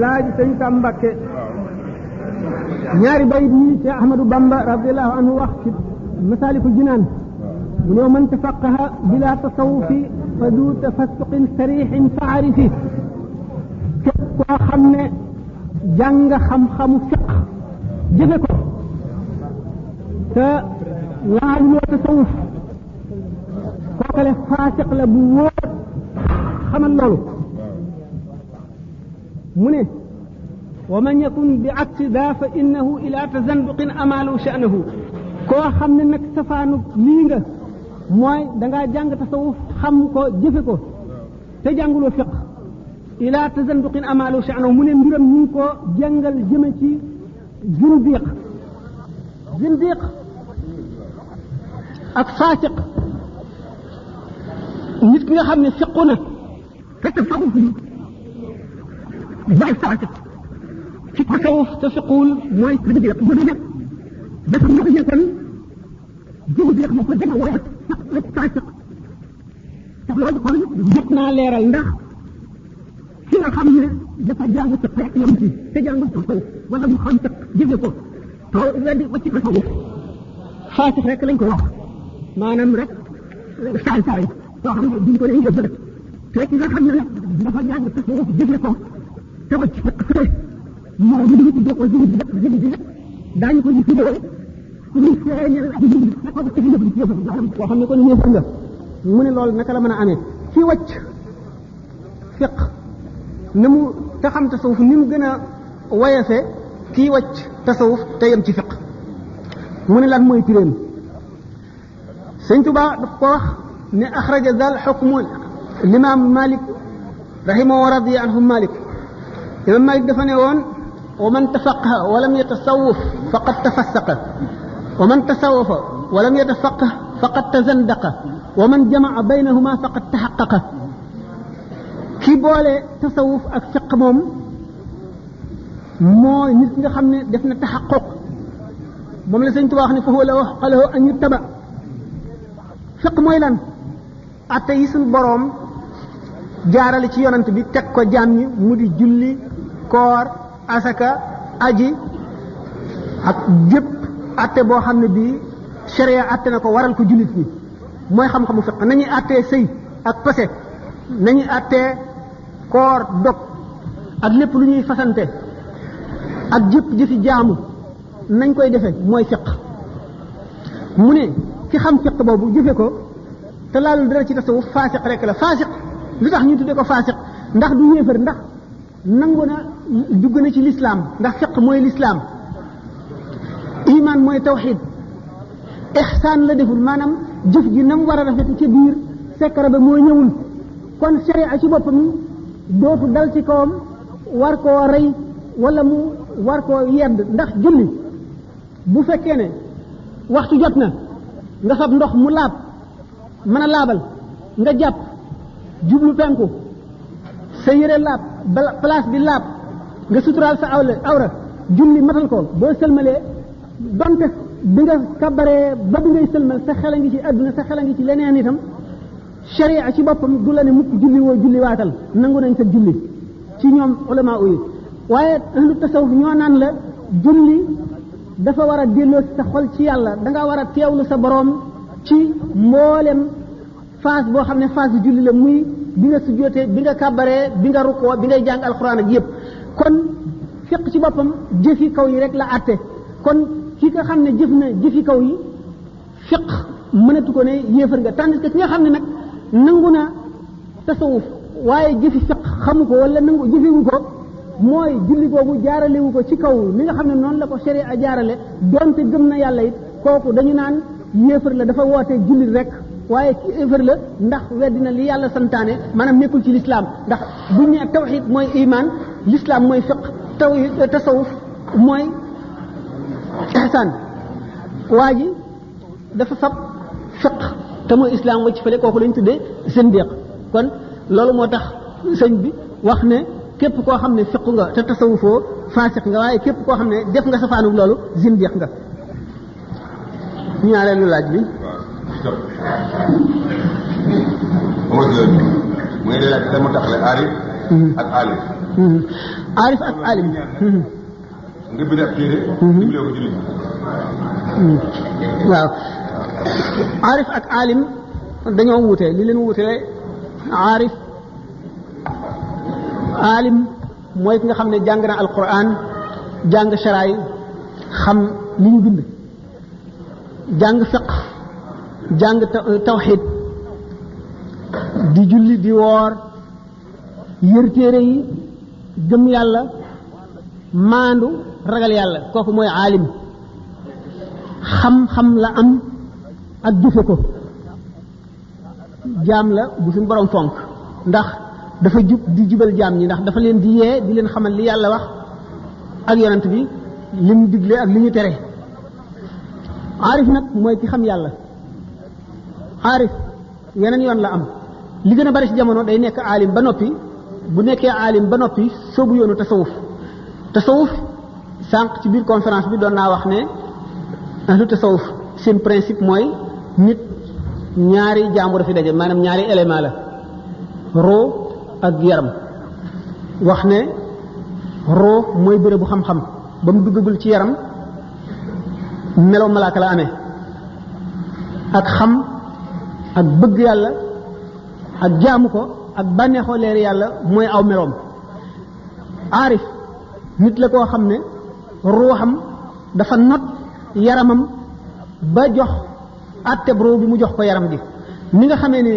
laaj sëñ Sam Mbakke ñaari bayit yi ci Ahmadou Bamba radiyallahu anhu wax ci Masaalikul Jinaan mu ne man tafaqaha bila tasawufi fa du tafassuqin sarixin fa arifi képp koo xam ne jàng xam-xamu fiq jëfe ko te laajuloo tasawuf kookale faasiq la bu wóor xamal loolu mu ne wa man yakun bi aksi daa fa innahu ila tazanduqin amalu sha'nahu koo xam ne nag safaanu lii nga mooy dangaa jàng tasawuf xam ko jëfe ko te jànguloo fiq ila tazanduqin amalu sha'nahu mu ne mbiram ñu ngi ko jàngal jëme ci zindiq ak faasiq nit ki nga xam ne fiqu na fekk fagu fi bay faasiq ci tasawuf te fiquwul mooy zindiq bu nag dafa ñu kon zindiq moo ko dëgg waaye faasiq tax loolu kon jot naa leeral ndax ki nga xam ne dafa jàng fiq rek yam ci te jàngul tasawuf wala mu xam fiq jëfe ko to weddi wacc tasawuf faasiq rek lañ ko wax maanaam rek saay soo xam ne duñ ko ne yëpp rek te ki nga xam ne nag dafa jàng tasawuf jëfe ko te wacc fiq fële moo di dugg ci doo ko jëfe daañu ko gis vidéo ñu feeñal ak ñu ko ci ñu ci boo xam ne kon ñëpp nga mu ne loolu naka la mën a amee ci wacc fiq ni mu te xam tasawuf ni mu gën a woyefe kii wacc tasawuf te yem ci fiq mu ne lan mooy piréem sëñ Tuubaa daf ko wax ne axraja zal xukmu l'imam Malik rahimahu wa radiya anhu Malik imam Malik dafa ne woon wa man tafaqaha wa lam yatasawwaf faqad tafassaqa wa man tasawwafa wa lam yatafaqah faqad tazandaqa wa man jamaa baynahuma faqad tahaqqaqa ki boole tasawuf ak fiq moom mooy nit nga xam ne def na taxaqquq moom la sëñ Tuubaa wax ne fa huwa lahu an yuttaba fiq mooy lan atte yi suñ boroom jaarale ci yonant bi teg ko jaam ñi mu di julli koor asaka aji ak jëpp atte boo xam ne bii sharia atte na ko waral ko jullit ñi mooy xam-xamu fiq nañuy attee sëy ak pase nañuy attee koor dog ak lépp lu ñuy fasante ak jëpp jëfi jaamu nañ koy defe mooy fiq mu ne ki xam fiq boobu jëfe ko te laalul dara ci tasawuf faasiq rek la faasiq lu tax ñu tuddee ko faasiq ndax du yéefar ndax nangu na dugg na ci lislaam ndax fiq mooy lislaam iman mooy tawxid ihsaan la deful maanaam jëf ji nam war a rafet ci biir sekkara ba moo ñëwul kon sharia ci boppam dootu dal ci kawam war koo rey wala mu war koo yedd ndax julli bu fekkee ne waxtu jot na nga fab ndox mu laab mën a laabal nga jàpp jublu penku sa yére laab place bi laab nga suturaal sa awra julli matal ko boo sëlmalee donte bi nga kabaree ba bi ngay sëlmal sa xel a ngi ci àdduna sa xel a ngi ci leneen itam sharia ci boppam du la ne mukk julli woo julli waatal nangu nañ sa julli ci ñoom ulama yi waaye ahlu tasawuf ñoo naan la julli dafa war a delloo sa xol ci yàlla danga war a teewlu sa boroom ci mboolem phase boo xam ne phase bi julli la muy bi nga sujjootee bi nga kàbbaree bi nga rukkoo bi ngay jàng alxuraan ak yëpp kon fiq ci boppam jëfi kaw yi rek la àtte kon ki nga xam ne jëf na jëfi kaw yi fiq mënatu ko ne yéefar nga tandis que ki nga xam ne nag nangu na tasawuf waaye jëfi fiq xamu ko wala nangu jëfiwu ko mooy julli googu jaaralewu ko ci kaw li nga xam ne noonu la ko sharia a jaarale donte gëm na yàlla it kooku dañu naan yéefar la dafa woote jullit rek waaye ki yéefar la ndax weddina li yàlla santaane maanaam nekkul ci lislaam ndax buñ ne tawxid mooy iman lislaam mooy fiq tasawuf mooy ihsaan waa ji dafa fab fiq te mooy islam wacc fële kooku lañ tuddee zindiq kon loolu moo tax sëñ bi wax ne képp koo xam ne fiq nga te tasawufoo faasiq nga waaye képp koo xam ne def nga safaanu loolu zindiq nga ñaareelu laaj bi mooy de laaj dama taxale aarif ak aalif aarif ak alim nga bind ab téere dimbalee ko jullit waaw aarif ak alim dañoo wuute li leen wuute aarif alim mooy ki nga xam ne jàng na alquran jàng sharaay xam li ñu bind jàng fiq jàng tawxid di julli di woor yër téere yi gëm yàlla maandu ragal yàlla kooku mooy aalim xam-xam la am ak jëfe ko jaam la bu suñu borom fonk ndax dafa jub di jubal jaam ñi ndax dafa leen di yee di leen xamal li yàlla wax ak yonent bi li mu digle ak li ñu tere aarif nag mooy ki xam yàlla aarif yeneen yoon la am li gën a bari ci jamono day nekk aalim ba noppi bu nekkee aalim ba noppi soobu yoonu tasawuf sànq ci biir conférence bi doon naa wax ne ahlu tasawuf seen principe mooy nit ñaari jaamu dafi daje maanaam ñaari élément la roo ak yaram wax ne roo mooy bërëb bu xam-xam ba mu duggagul ci yaram melo malaaka la amee ak xam ak bëgg yàlla ak jaamu ko ak bànneexoo leer yàlla mooy aw meloom aarif nit la koo xam ne ruuxam dafa not yaramam ba jox atteb ruu bi mu jox ko yaram gi ni nga xamee ne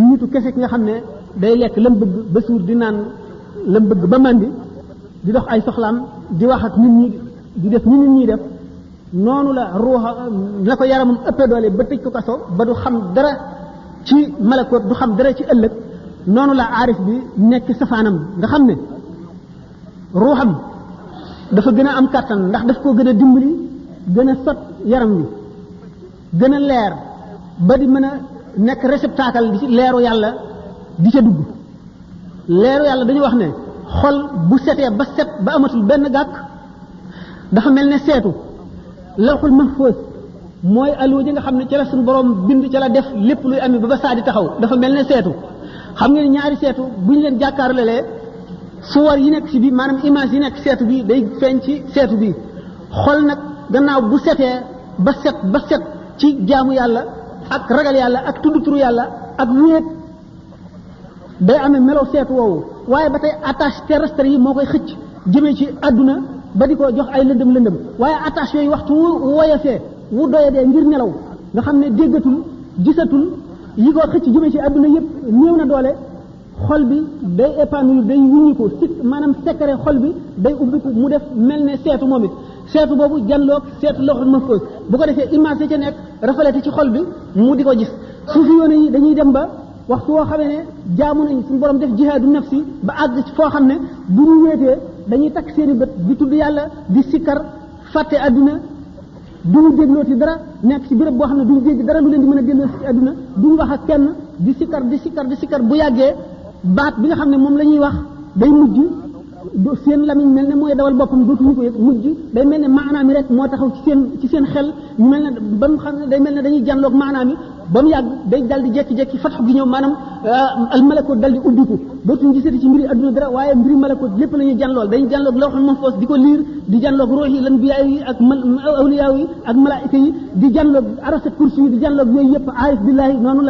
nitu kese ki nga xam ne day lekk lam bëgg ba suur di naan lam bëgg ba màndi di dox ay soxlaam di wax ak nit ñi di def ni nit ñi def noonu la ruuxa la ko yaramam ëppee doole ba tëj ko kaso ba du xam dara ci malakoot du xam dara ci ëllëg noonu la aarif bi nekk safaanam nga xam ne ruuxam dafa gën a am kàttan ndax daf koo gën a dimbali gën a sot yaram wi gën a leer ba di mën a nekk réceptacle di ci leeru yàlla di ca dugg leeru yàlla dañu wax ne xol bu setee ba set ba amatul benn gàkk dafa mel ne seetu lawxul mahfuus mooy alluwa ji nga xam ne ca la suñu borom bind ca la def lépp luy amee ba saa di taxaw dafa mel ne seetu xam ngeen ñaari seetu bu ñu leen jàkkaarloo suwar yi nekk ci bi maanaam image yi nekk seetu bi day feeñ ci seetu bi xol nag gannaaw bu setee ba set ci jaamu yàlla ak ragal yàlla ak tudd turu yàlla ak wéet day amee melo seetu woowu waaye ba tey attache terrestre yi moo koy xëcc jëmee ci àdduna ba di ko jox ay lëndëm waaye attache yooyu waxtu wu woyofee wu doyadee ngir nelaw nga xam ne déggatul gisatul yi ko xëcc jëmee ci àdduna yëpp néew na doole xol bi day épanouir day wuññiku maanaam secret xol bi day ubbiku mu def mel ne seetu moom it seetu boobu janloog seetu loxul mahfuus bu ko defee image yi ca nekk reflété ci xol bi mu di ko gis suufi yoone yi dañuy dem ba waxtu woo xamee ne jaamu nañ suñu borom def jihaadu nafsi ba àgg foo xam ne bu ñu wéetee dañuy takk seeni bët di tudd yàlla di sikkar fàtte àdduna duñu déglooti dara nekk ci béréb boo xam ne duñu dégg dara lu leen di mën a dégloo ci àdduna duñu wax ak kenn di sikkar bu yàggee baat bi nga xam ne moom la ñuy wax day mujj seen lamiñ mel ne mooy dawal boppam dootuñu ko yëg mujj day mel ne maanaam yi rek moo taxaw ci seen xel ñu mel ne ba mu xam ne day mel ne dañuy jànloog maanaam yi ba mu yàgg day dal di jekki-jekki fatxu gi ñëw maanaam al malakut dal di ubbiku dootuñu gisati ci mbiri adduna dara waaye mbiri malakut lépp la ñuy jànlool dañuy jànloog lawhul mahfuus di ko liir di jànloog ruux yi lan biyaa yi ak awliyaa yi ak malaayika yi di jànloog arasat kursi yi di jànloog yooyu yëpp aarif billahi noonu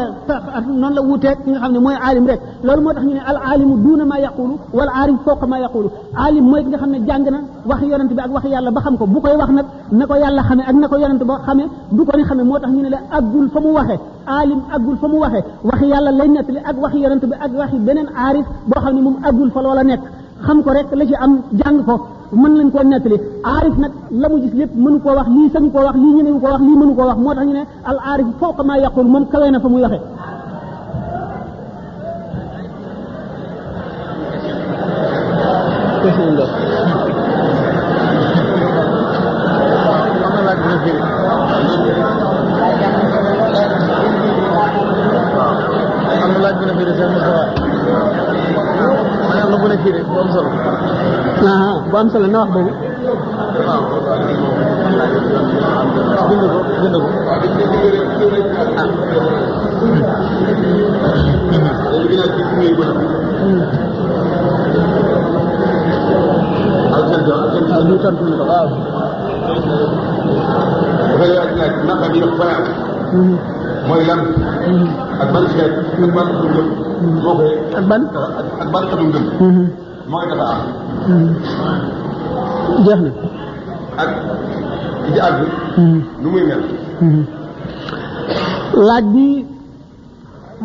la wuuteeg ki nga xam ne mooy aalim rek loolu moo tax ñu ne al aalimu duuna maa yaqulu wal aarif fawqa maa yaqulu aalim mooy ki nga xam ne jàng na wax yonent bi ak wax yàlla ba xam ko bu koy wax nag na ko yàlla xamee ak na ko yonent ba xamee du ko ni xamee moo tax ñu ne la aggul fa mu waxee aalim aggul fa mu waxee waxi yàlla lay nettali ak waxi yonent bi ak waxi beneen aarif boo xam ne moom aggul fa loola nekk xam ko rek la ci am jàng ko mën lañ koo nettali aarif nag la mu gis lépp mënu koo wax lii sañu koo wax lii ñemewu koo wax lii mënu koo wax moo tax ñu ne al aarif fawqa maa yaqul moom kawe na fa muy waxee bu am solo na wax boobu bind ko ñu tontu ko waaw dafay laaj laaj naka bi wax fayam mooy lan ak ban xeet ak ban xeetu ngëm moo koy ak ban xeetu ngëm mooy dafa am jeex na ak ci àgg nu muy mel laaj bi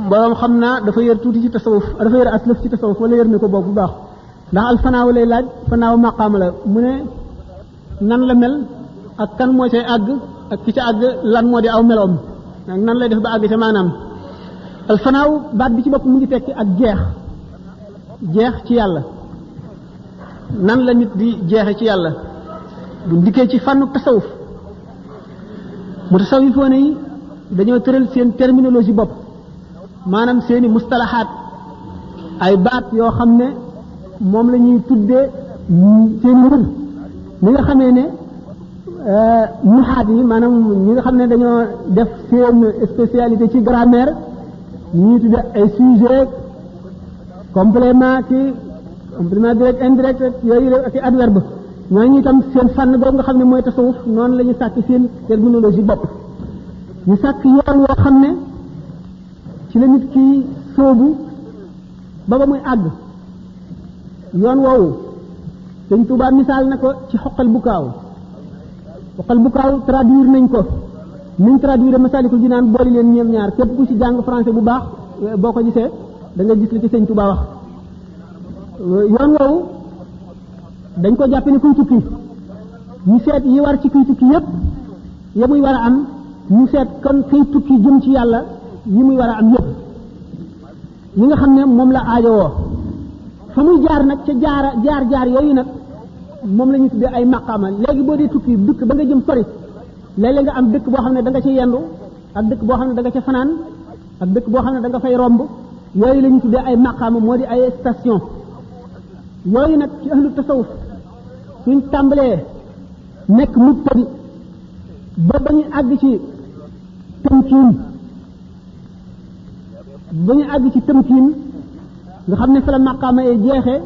borom xam naa dafa yër tuuti ci tasawuf dafa yër aslëf ci tasawuf wala yër ne ko boobu bu baax ndax al fanaaw lay laaj fanaaw maqaama la mu ne nan la mel ak kan moo cay àgg ak ki ca àgg lan moo di aw meloom ak nan lay def ba àgg ca maanaam al fanaaw baat bi ci bopp mu ngi tekki ak jeex ci yàlla nan la nit di jeexe ci yàlla bu ndikkee ci fànnu tasawuf mu tasawifoone yi dañoo tëral seen terminologie bopp maanaam seeni mustalahaat ay baat yoo xam ne moom la ñuy tuddee seen mbir mi nga xamee ne nuxaat yi maanaam ñi nga xam ne dañoo def seen spécialité ci grammaire ñuy tudde ay sujet complément direct indirect yooyu ak adverbe ñooñu itam seen fànn boobu nga xam ne mooy tasawuf noonu la ñu sàkk seen terminologie bopp ñu sàkk yoon woo xam ne ci la nit ki sóobu ba muy àgg yoon woowu Sëñ Tuubaa misaal na ko ci xoqal bukaaw traduire nañ ko niñ traduire Masaalikul Jinaan boole leen ñoom ñaar képp ku ci jàng français bu baax boo ko gisee da nga gis li ci Sëñ Tuubaa wax yoon woowu dañ ko jàppe ne kuy tukki ñu seet yi war ci kuy tukki yépp ya muy war a am ñu seet kon kuy tukki jëm ci yàlla yi muy war a am yépp yi nga xam ne moom la aajowoo fa muy jaar nag ca jaar yooyu nag moom la ñu tuddee ay maqaama léegi boo dee tukki dëkk ba nga jëm sori léeg-léeg nga am dëkk boo xam ne da nga ca yendu ak dëkk boo xam ne da nga ca fanaan ak dëkk boo xam ne da nga fay romb yooyu la ñu tuddee ay maqaama moo di ay station yooyu nag ci ahlu tasawuf suñ tàmbalee nekk mubtadi ba ñu àgg ci tëmkiin nga xam ne fa la maqaama yi jeexee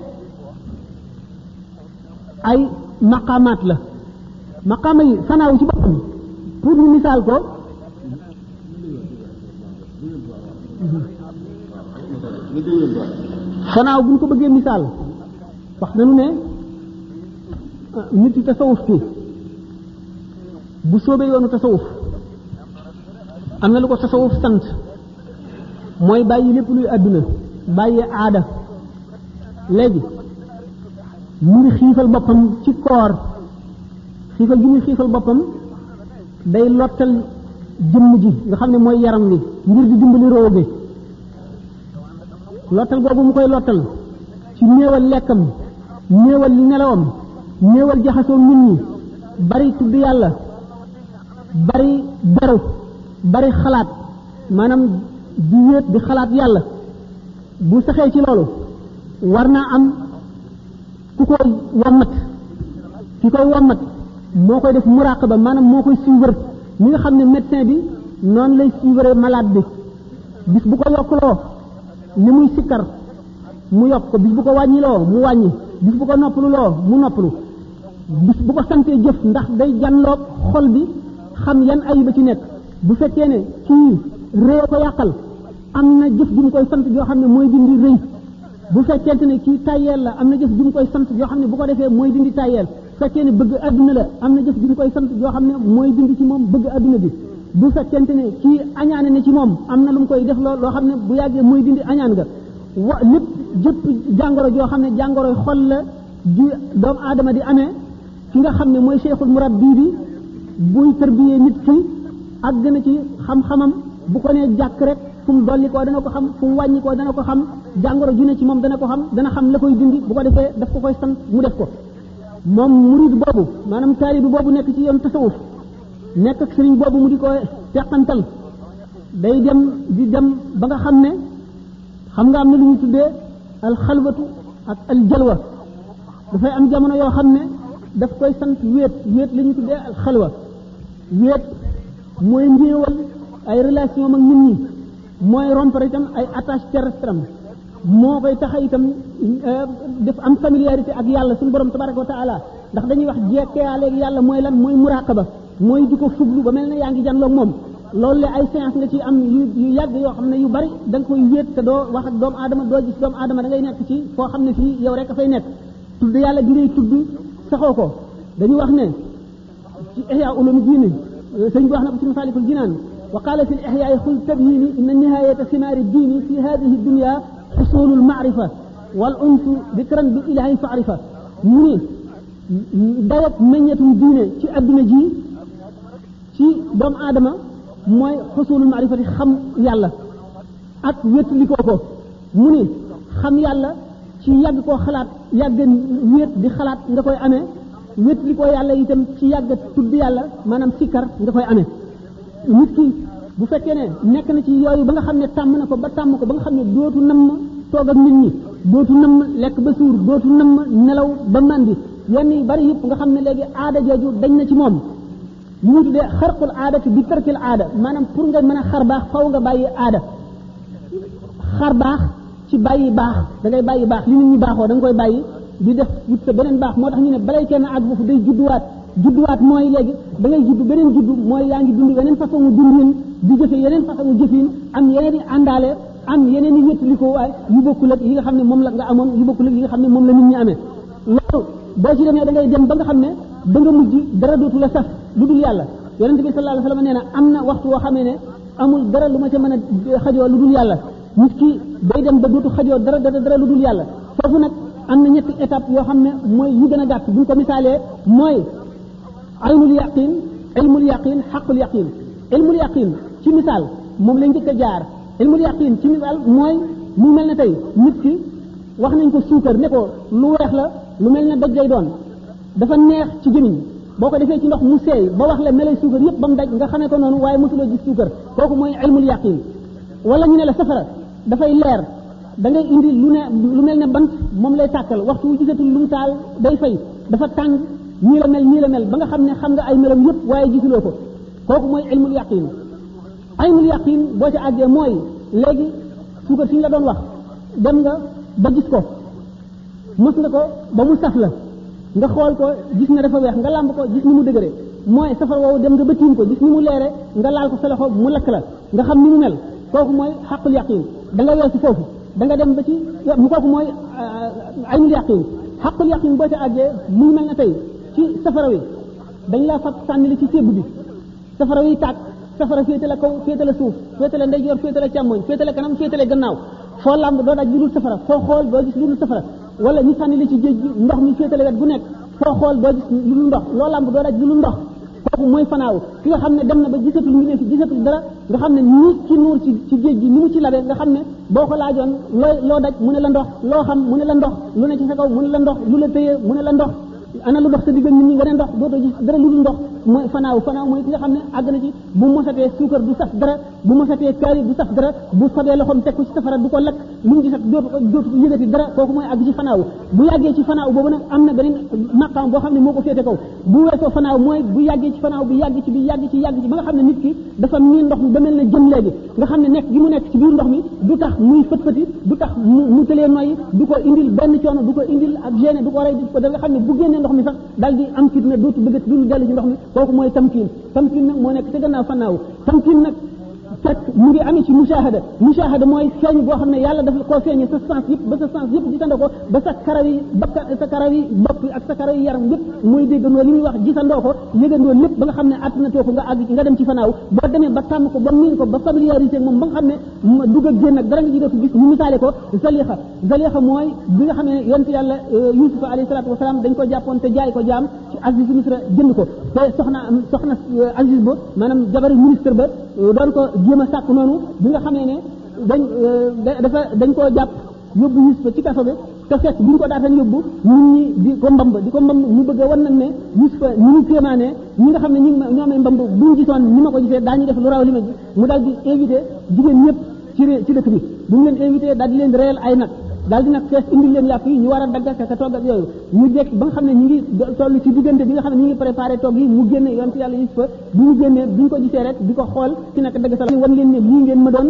ay maqaamaat la maqaama yi fanaaw ci boppam pour ñu misaal ko fanaaw bu ñu ko bëggee misaal wax nañu ne nit yi tasawuf ki bu soobee yoonu tasawuf am na lu ko tasawuf sant mooy bàyyi lépp luy àdduna bàyyi aada léegi mu ngi xiifal boppam ci koor xiifal gi muy xiifal boppam day lottal jëmm ji nga xam ne mooy yaram wi ngir di dimbali roo bi lottal boobu mu koy lottal ci néewal lekkam néewal nelawam néewal jaxasoo nit ñi bari tudd yàlla bari beru bari xalaat maanaam di wéet di xalaat yàlla bu saxee ci loolu war naa am ku koy wommat ki koy wommat moo koy def muraqaba maanaam moo koy suivre mi nga xam ne médecin bi noonu lay suivre malade bi bis bu ko yokkuloo li muy sikkar mu yokk ko bis bu ko wàññiloo mu wàññi bis bu ko noppaluloo mu noppalu bis bu ko santee jëf ndax day janloog xol bi xam yan ayiba ci nekk bu fekkee ne kii réew ko yàqal am na jëf ju mu koy sant yoo xam ne mooy dindi rëy bu fekkente ne kii tayeel la am na jëf ju mu koy sant yoo xam ne bu ko defee mooy dindi tayeel fekkee ne bëgg adduna la am na jëf ju mu koy sant yoo xam ne mooy dindi ci moom bëgg adduna bi bu fekkente ne kii añaane ne ci moom am na lu mu koy def loo xam ne bu yàggee mooy dindi añaan nga lépp jëpp jàngoro joo xam ne jàngoroy xol la ji doomu aadama di amee ki nga xam ne mooy cheikhul murabbi bi buy tërbiyee nit ki àgg na ci xam-xamam bu ko nee jàkk rek fu mu dolli koo dana ko xam fu mu wàññi koo dana ko xam jàngoro ju ne ci moom dana ko xam dana xam la koy dindi bu ko defee daf ko koy sant mu def ko moom murid boobu maanaam taalibi boobu nekk ci yoon tasawuf nekk ak sëriñ boobu mu di ko teqantal day dem di dem ba nga xam ne xam nga am na lu ñu tuddee al xalwatu ak al jalwa dafay am jamono yoo xam ne daf koy sant wéet la ñu tuddee al xalwa wéet mooy ndéewal ay relation ak nit ñi mooy rompre itam ay attache terrestre am moo koy taxa itam def am familiarité ak yàlla suñu borom tabaraka wa taala ndax dañuy wax jekkeyaale yàlla mooy lan mooy muraqaba mooy di ko fuglu ba mel ne yaa ngi janloog moom loolu la ay séance nga ci am yu yàgg yoo xam ne yu bari da nga koy wéet te doo wax ak doomu aadama doo gis doomu aadama da ngay nekk ci foo xam ne fii yow rek a fay nekk tudd yàlla gi ngay tudd saxoo ko dañu wax ne ci ihya ulumuddin sëñ bi wax na ko ci masalikul jinaan wa qala fi al-ihya xul tabhini inna nihayata thimari ad-din fi hadhihi ad-dunya husul al-ma'rifa wal unsu dikran bi ilahi fa'rifa mu ni dawat meññatum diine ci adduna ji ci doomu aadama mooy xusulul maarifati xam yàlla ak wétlikoo ko mu ni xam yàlla ci yàgg koo xalaat yàgg wéet di xalaat nga koy amee wétlikoo yàlla itam ci yàgg tudd yàlla maanaam sikkar nga koy amee nit ki bu fekkee ne nekk na ci yooyu ba nga xam ne tàmm na ko ba tàmm ko ba nga xam ne dootu namm toog ak nit ñi dootu namm lekk ba suur dootu namm nelaw ba màndi yenn yu bari yëpp nga xam ne léegi aada jooju dañ na ci moom li ñu tuddee xarqul aadati bi tarkil aada maanaam pour nga mën a xar baax faw nga bàyyi aada xar baax ci bàyyi baax da ngay bàyyi baax li nit ñi baaxoo da nga koy bàyyi di def wut sa beneen baax moo tax ñu ne balay kenn àgg foofu day judduwaat mooy léegi da ngay juddu beneen juddu mooy yaa ngi dund yeneen façon dundin di jëfe yeneen façon jëfin am yeneen i àndaale am yeneen i wéttalikoo waay yu bokkul ak yi nga xam ne moom la nga amoon yu bokkul ak yi nga xam ne moom la nit ñi amee loolu boo ci demee da ngay dem ba nga xam ne da nga mujj dara dootu la saf lu dul yàlla yonente bi sallallahu alayhi wasallam nee na am na waxtu woo xamee ne amul dara lu ma ca mën a xajoo lu dul yàlla nit ki day dem ba dootu xajoo dara lu dul yàlla foofu nag am na ñetti étape yoo xam ne mooy yu gën a gàtt buñ ko misaalee mooy aynul yaqin ilmul yaqin xaqul yaqin ilmul yaqin ci misaal moom lañ njëkk a jaar ilmul yaqin ci misaal mooy mu mel ne tey nit ki wax nañ ko suukar ne ko lu weex la lu mel ne doj lay doon dafa neex ci gémmiñ boo ko defee ci ndox mu seey ba wax la melay suukar yëpp ba mu daj nga xamee ko noonu waaye mosuloo gis suukar kooku mooy ilmul yaqin wala ñu ne la safara dafay leer da ngay indi lu mel ne bant moom lay tàkkal waxtu wu gisatul lu mu taal day fay dafa tàng ñii la mel ba nga xam ne xam nga ay melam yëpp waaye gisuloo ko kooku mooy ilmul yaqin aynul yaqin boo ci àggee mooy léegi suukar si ñu la doon wax dem nga ba gis ko mos nga ko ba mu saf la nga xool ko gis ne dafa weex nga làmb ko gis ni mu dëgëre mooy safar woowu dem nga ba tiim ko gis ni mu leere nga laal ko sa loxo mu lakk la nga xam ni mu mel kooku mooy xaqul yaqin da nga weesu foofu da nga dem ba ci mu kooku mooy aynul yaqin xaqul yaqin boo ci àggee mu mel na tey ci safara wi dañ laa fab sànni li ci sébb bi safara wi tàkk safara féete la kaw féete la suuf féete la ndeyjoor féete la càmmoñ féete la kanam féete la gannaaw foo làmb doo daj lu dul safara foo xool doo gis lu dul safara wala ñu sànni li ci géej gi ndox mi féete la wet gu nekk foo xool doo gis lu dul ndox loo làmb doo daj lu dul ndox kooku mooy fanaaw ki nga xam ne dem na ba gisatul mu ne fi gisatul dara nga xam ne nii ci nuur ci géej gi ni mu ci labe nga xam ne boo ko laajoon loo daj mu ne la ndox loo xam mu ne la ndox lu ne ci sa kaw mu ne la ndox lu la tëye mu ne la ndox ana lu dox sa digg nit ñi nga ne ndox dootoo gis dara lu dul ndox mooy fanaaw mooy ki nga xam ne àgg na ci bu mosatee suukar du saf dara bu mosatee kaari du saf dara bu sabee loxoom teg ko ci safara du ko lakk lu mu gisat dootu yëgati dara kooku mooy àgg ci fanaaw bu yàggee ci fanaaw boobu nag am na beneen maqaam boo xam ne moo ko féete kaw bu weesoo fanaaw mooy bu yàggee ci fanaaw bi yàgg ci ba nga xam ne nit ki dafa miin ndox mi ba mel ne jëm léegi nga xam ne nekk gi mu nekk ci biir ndox mi du tax muy fët-fëti du tax mu tëlee noyyi du ko indil benn coono du ko indil ak gêné du ko rey da nga xam ne bu génnee ndox mi sax dal di am fit ne dootu bëgg du dellu ci ndox mi kooku mooy tamkiin nag moo nekk te gannaaw fanaaw tamkiin nag fekk mu ngi amee ci mushahada mooy feeñ boo xam ne yàlla dafa koo feeñee sa sens yëpp gisandoo ko ba sa karaw yi bopp ak sa karaw yi yaram yëpp mooy déggandoo li muy wax gisandoo ko yëgandoo lépp ba nga xam ne attanatoo ko nga àgg nga dem ci fanaaw boo demee ba tàmm ko ba miin ko ba familiarisé moom ba nga xam ne dugg ak génn ak dara nga ji dootu gis ñu misaale ko zalixa mooy bi nga xam ne yonent yàlla Yuusufa alayhi salaatu wasalaam dañ ko jàppoon te jaay ko jaam ci Aziz Misra jënd ko te soxna Aziz ba maanaam jabari ministre ba doon ko jéem a sàkk noonu bi nga xamee ne dañ koo jàpp yóbbu Yuusufa ci kaso bi te fekk bu ñu ko daataan yóbbu nit ñi di ko mbamb mu bëgg a wan nag ne Yuusufa ñu ngi kéemaanee ñi nga xam ne ñoo may mbamb buñ gisoon ni ma ko gisee daañu def lu raw li ma gis mu daal di invité jigéen ñëpp ci dëkk bi bu mu leen invité daal di leen reyal ay nag daal di nag fees indil leen yàpp yi ñu war a dagg ka togg ak yooyu ñu jekk ba nga xam ne ñu ngi toll ci diggante bi nga xam ne ñu ngi préparé togg yi mu génne yonent yàlla Yuusufa bi mu génnee bi ñu ko gisee rek di ko xool ci nag dagg sa wan leen ne lii ngeen ma doon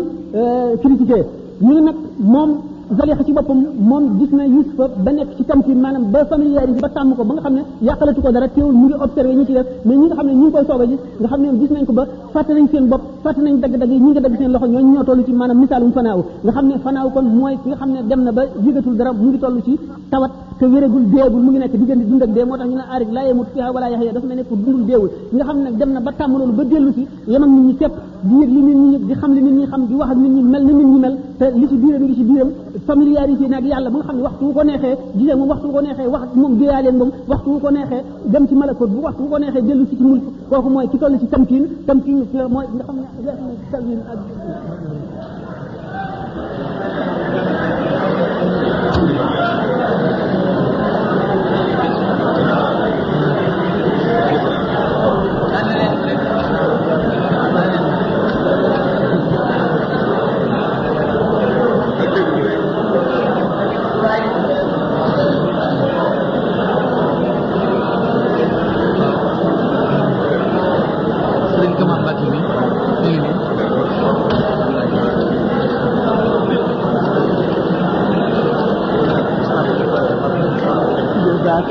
critiqué ñu ne nag moom Zalixa ci boppam moom gis na Yusufa ba nekk ci tamkin maanaam ba familiarisé ba tàmm ko ba nga xam ne yàqalatu ko dara teewul mu ngi observé ñi ci def mais ñi nga xam ne ñi ngi koy soog a gis nga xam ne gis nañ ko ba fàtte nañ seen bopp fàtte nañ dagg-dagg yi ñi nga dagg seen loxo ñooñu ñoo toll ci maanaam misaalum fanaaw nga xam ne fanaaw kon mooy ki nga xam ne dem na ba yëgatul dara mu ngi toll ci tawat te wéragul deegul mu ngi nekk diggante dund ak dee moo tax ñu ne aarif laa yemut fiha wala yaxya dafa mel ne ku dundul deewul nga xam ne dem na ba tàmm loolu ba dellu si yem ak nit ñi tepp di yëg li nit ñi yëg di xam li nit ñi xam di wax ak nit ñi mel ni nit ñi mel te li ci biiram ngi ci biiram familiarité nag yàlla ba nga xam ne waxtu wu ko neexee gisee moom waxtu wu ko neexee wax moom déyaaleen moom waxtu wu ko neexee dem ci malakot bu waxtu wu ko neexee dellu si ci mulk kooku mooy ki toll ci tamkin mooy nga xam ne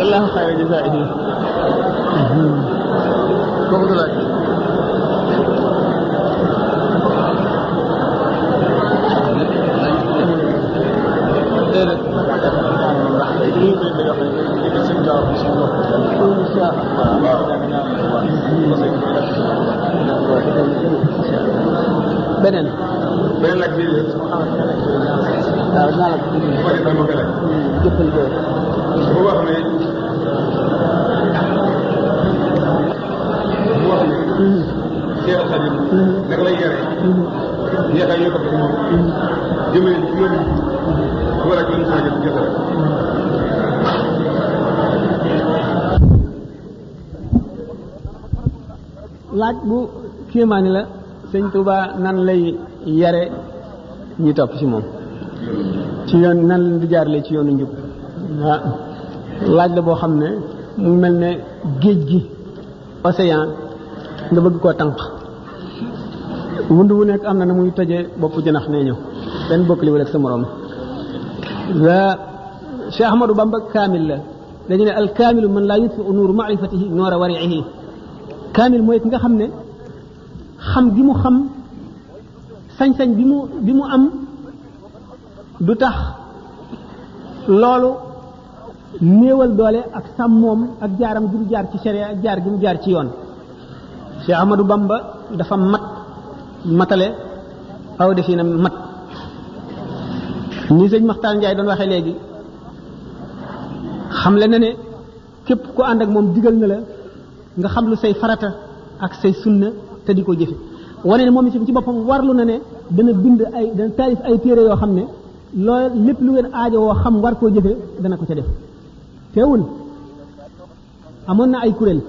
الله خير جزائه كم دلوقتي beneen lak bi waaw naa la ko jëppal ko bu wax ne Cheikh Khadim naka lay yare ñeexay yoo ko def moom jëmee ci yoon bi war ak yoon saa jëf gëstu rek laaj bu kéemaani la sëñ Touba nan lay yare ñi topp ci moom ci yoon nan di jaarale ci yoonu njub waaw laaj la boo xam ne mu mel ne géej gi océan nga bëgg koo tànq wund wu nekk am na na muy tojee bopp jënax nee ñëw benn bokk li rek sa morom Cheikh Ahmadou Bamba kaamil la dañu ne al kaamilu man laa yutfi nuuru maarifatihi noora wariihi kaamil mooy ki nga xam ne xam gi mu xam sañ-sañ bi mu am du tax loolu néewal doole ak sàmmoom ak jaaram gi mu jaar ci sharia ak jaar gi mu jaar ci yoon Cheikh Ahmadou Bamba dafa matale aw defi na mat ni sëñ Maxtaar Njaay doon waxee léegi xam le na ne képp ku ànd ak moom digal na la nga xam lu say farata ak say sunna te di ko jëfe wane ne moom itam ci boppam warlu na ne dana taalif ay téere yoo xam ne loolu lépp lu ngeen aajo woo xam war koo jëfe dana ko ca def teewul amoon na ay kuréel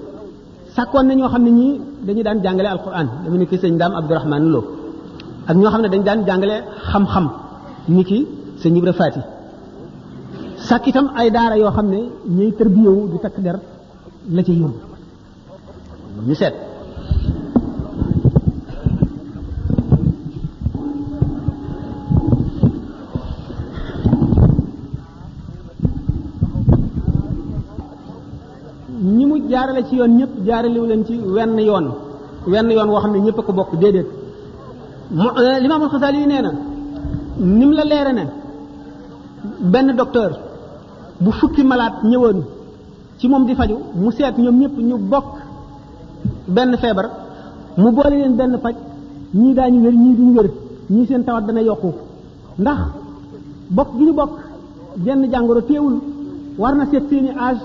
sàkkoon na ñoo xam ne ñii dañu daan jàngale alquran dama ni ki sëñ Daam Abdourahman Lo ak ñoo xam ne dañu daan jàngale xam-xam ni ki sëñ Ibra Faati sàkk itam ay daara yoo xam ne ñuy tërbiyewu di takk der la ca yóbbu ñu seet ñi mu jaarale ci yoon ñëpp jaaralewu leen ci wenn yoon woo xam ne ñëpp a ko bokk déedéet Limaamul Xasaali yi nee na ni mu la leere ne benn docteur bu fukki malaat ñëwoon ci moom di faju mu seet ñoom ñëpp ñu bokk benn feebar mu boole leen benn faj ñii daañu wér ñii duñu wér ñii seen tawat dana yokku ndax bokk gi ñu bokk benn jàngoro teewul war na seet seeni âge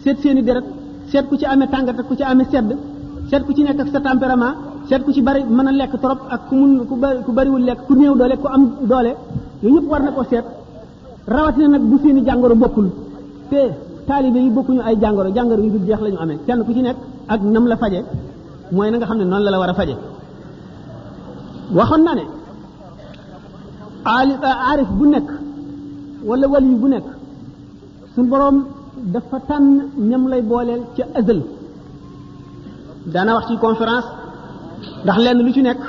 seet seeni deret seet ku ci amee tàngat ak ku ci amee sedd seet ku ci nekk ak sa tempérament seet ku ci bari mën a lekk trop ak ku bariwul lekk ku néew doole ku am doole yooyu ñëpp war na ko seet rawatina nag bu seeni jàngoro bokkul te taalibe yi bokkuñu ay jàngoro yu dul jeex la ñu amee kenn ku ci nekk ak nam la faje mooy na nga xam ne noonu la war a faje waxoon na ne aarif bu nekk wala wali bu nekk suñ boroom dafa tànn ñam lay booleel ca azal daana wax ci conférence ndax lenn lu ci nekk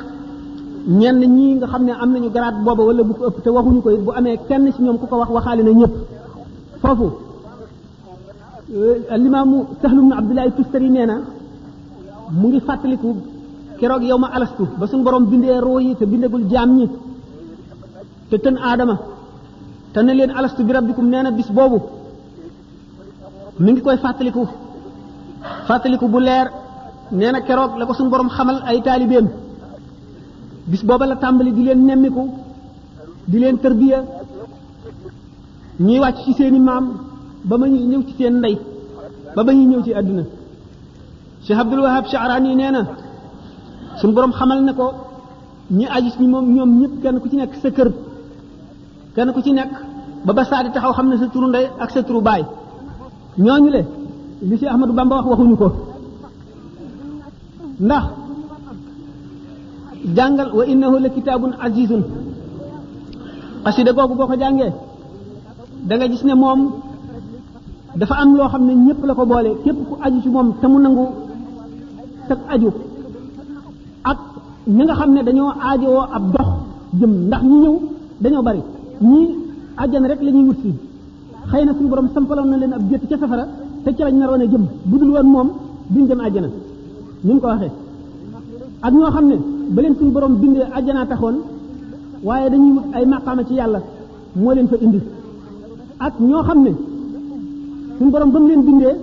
ñenn ñii nga xam ne am nañu garaat booba wala bu ko ëpp te waxuñu ko it bu amee kenn ci ñoom ku ko wax waxaale na ñëpp foofu limaamu Sahlu ibn Abdullahi Tustari nee na mu ngi fàttaliku keroog yow ma alastu ba suñu borom bindee roo yi te bindagul jaam ñi te tën aadama te ne leen alastu bi rabbikum nee na bis boobu mi ngi koy fàttaliku bu leer nee na keroog la ko suñu borom xamal ay taalibeem bis booba la tàmbali di leen nemmiku di leen tërbiya ñuy wàcc ci seeni maam ba ma ñuy ñëw ci seen ndey ba ñuy ñëw ci àdduna Cheikh Abdul Wahab Sha'rani nee na suñu borom xamal ne ko ñi aju ci moom ñoom ñëpp kenn ku ci nekk sa kër kenn ku ci nekk ba saa di taxaw xam ne sa turu ndey ak sa turu baay ñooñu le li si Ahmadou Bamba waxuñu ko ndax jàngal wa innahu la kitaabun azizun xasida googu boo ko jàngee da nga gis ne moom dafa am loo xam ne ñëpp la ko boole képp ku aju ci moom te mu nangu sag aju ak ñi nga xam ne dañoo aajowoo ab dox jëm ndax ñi ñëw dañoo bari ñii àjjana rek la ñuy wut si xëy na suñu borom sampaloon na leen ab gétt ca safara te ca lañ naroon a jëm bu dul woon moom duñ jëm àjjana ñu ko waxee ak ñoo xam ne ba leen suñu borom bindee àjjanaa taxoon waaye dañuy wut ay maqaama ci yàlla moo leen fa indi ak ñoo xam ne suñu borom ba mu leen bindee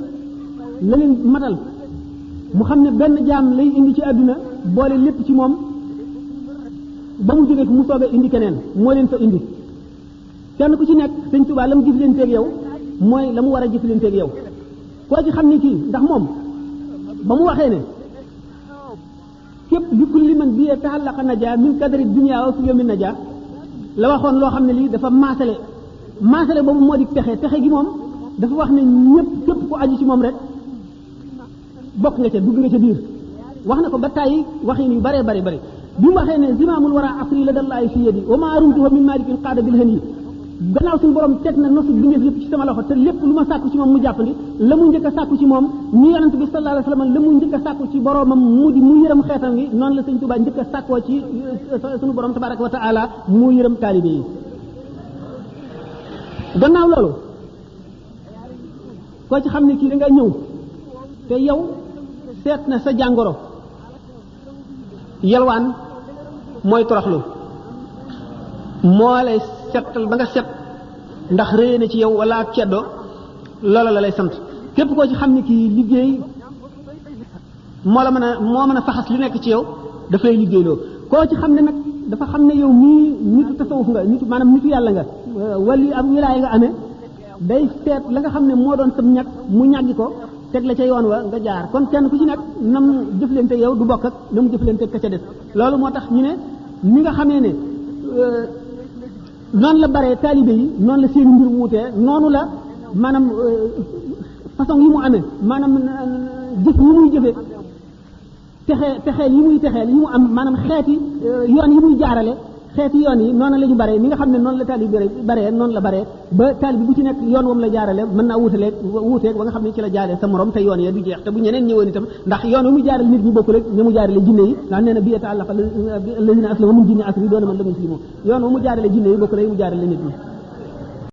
la leen matal mu xam ne benn jaam lay indi ci àdduna boole lépp ci moom ba mu jógee mu soobee indi keneen moo leen fa indi kenn ku ci nekk sëñ Tuubaa la mu jëflanteeg yow mooy la mu war a jëflanteeg yow koo ci xam ne kii ndax moom ba mu waxee ne képp li kulli man bi ta'allaqa najaa min kadari dunya wa fi yawmin najaa la waxoon loo xam ne lii dafa maasale boobu moo di texe gi moom dafa wax ne ñëpp képp ku aju ci moom rek bokk nga ca dugg nga ca biir wax na ko ba tàyyi waxin yu bare bi mu waxee ne zimaamul wara asri la dallahi fi yadi wa ma rumtuhu min malikin qaada bil hani gannaaw suñu borom teg na nosu bindeef yëpp ci sama loxo te lépp lu ma sàkku ci moom mu jàppandi la mu njëkk a sàkku ci moom ñu yonent bi sallallahu alayhi wasallam la mu njëkk a sàkku ci boromam mu yërëm xeetam gi noonu la sëñ Tuubaa njëkk a sàkkoo ci suñu borom tabaraka wa taala mu yërëm taalibe yi gannaaw loolu koo ci xam ne kii da nga ñëw te yow seet na sa jàngoro yalwaan mooy toroxlu moo lay setal ba nga set ndax réy na ci yow wala ak ceddo loola la lay sant képp koo ci xam ne kii liggéey moo mën a faxas li nekk ci yow daf lay liggéeyloo koo ci xam ne nag dafa xam ne yow mii nitu tasawuf nga nitu yàlla nga wali am wilaaya nga amee day seet la nga xam ne moo doon sam ñag mu ñàggi ko teg la ca yoon wa nga jaar kon kenn ku ci nekk nam jëflante yow du bokk ak na mu jëflante ka ca des loolu moo tax ñu ne ñi nga xamee ne noonu la baree taalibe yi noonu la seen mbir wuutee noonu la maanaam façon yi mu amee maanaam jëf yi muy jëfe texeel yi muy texeel yi mu am maanaam xeeti yoon yi muy jaarale xeeti yoon yi noonu la ñu baree mi nga xam ne noonu la taalibe baree noonu la baree ba taalibe bu ci nekk yoon wam la jaarale mën naa wuuteeg ba nga xam ne ci la jaarale sa morom te yoon ya du jeex te bu ñeneen ñëwoon itam ndax yoon wi muy jaarale nit ñi bokkul rek ñu mu jaarale jinne yi ndax nee na bi ta'allaqa allazina aslamu min jinni asri doona man la muslimu yoon wa mu jaarale jinne yi bokkul rek mu jaarale nit ñi